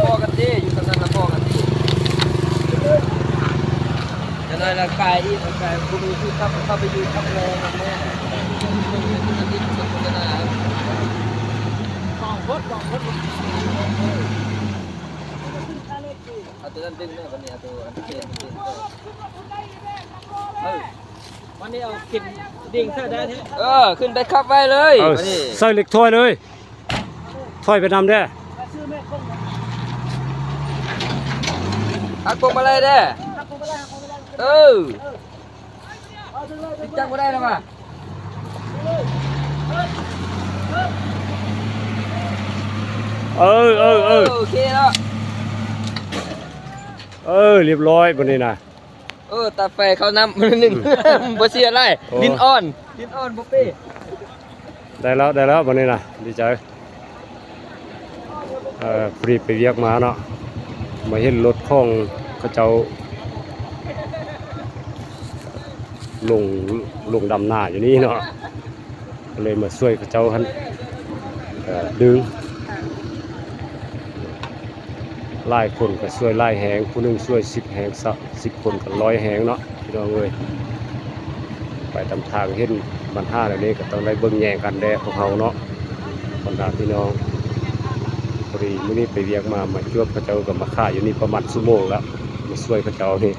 ພໍກັນເດ້ ຢູ່ທາງນັ້ນລະພໍກັນເດ້ ຈະໄດ້ລະກາຍອີກ ກາຍບໍ່ມີທີ່ຂັບ ເຂົ້າໄປຢູ່ຂັບແລນຳແນ່ ສອງຄົນ ສອງຄົນ ເອົາຕົວນັ້ນດຶງເດີ ບັດນີ້ເອົາຕົວອັນເຄນດຶງເດີ ເອີ ວັນນີ້ເອົາຂຶ້ນດິງເທື່ອໄດ້ແທ້ ເອີ ຂຶ້ນໄປຂັບໄວ້ເລີຍ ເອີ ບັດນີ້ ໃສ່ເຫຼັກຖອຍເລີຍ ຖອຍໄປນຳເດີ້ ຫັກພວງມາໄລເດີ້ ເອີ ຈັບບໍ່ໄດ້ແລ້ວວ່າ ເອີ ເອີ ເອີ ໂອເຄແລ້ວ ເອີ ລຽບຮ້ອຍບັດນີ້ນະ. ເອີ ຕາໄຟເຂົ້ານ້ຳໜຶ່ງ ອືມ ບໍ່ເສຍຫຼາຍ ໂອ້ ດິນອ່ອນ ດິນອ່ອນບໍ່ເປ ໄດ້ແລ້ວ ໄດ້ແລ້ວບັດນີ້ນະ ດີໃຈ ເອີ ພໍດີໄປວຽກມາເນາະ ມາເຫັນລົດຂອງເຂົາເຈົ້າ ລົງ ລົງດຳນາຢູ່ນີ້ເນາະ ກໍເລີຍມາຊ່ວຍເຂົາເຈົ້າຫັ້ນ ເອີ ດຶງ ຫຼາຍຄົນກໍຊ່ວຍຫຼາຍແຮງ ຜູ້ໜຶ່ງຊ່ວຍສິບແຮງ ຊະ ສິບຄົນກໍຮ້ອຍແຮງເນາະ ພີ່ນ້ອງເອີຍ. ໄປຕາມທາງເຫັນບັນຫາແນວນີ້ກໍຕ້ອງໄດ້ເບິ່ງແຍງກັນແດ່ພວກເຮົາເນາະ ບັນດາພີ່ນ້ອງ. ພໍດີມື້ນີ້ໄປວຽກມາ ມາຈວບເຂົາເຈົ້າກໍມາຄ້າຢູ່ນີ້ປະມານຊົ່ວໂມງແລ້ວ ມາຊ່ວຍເຂົາເຈົ້ານີ້.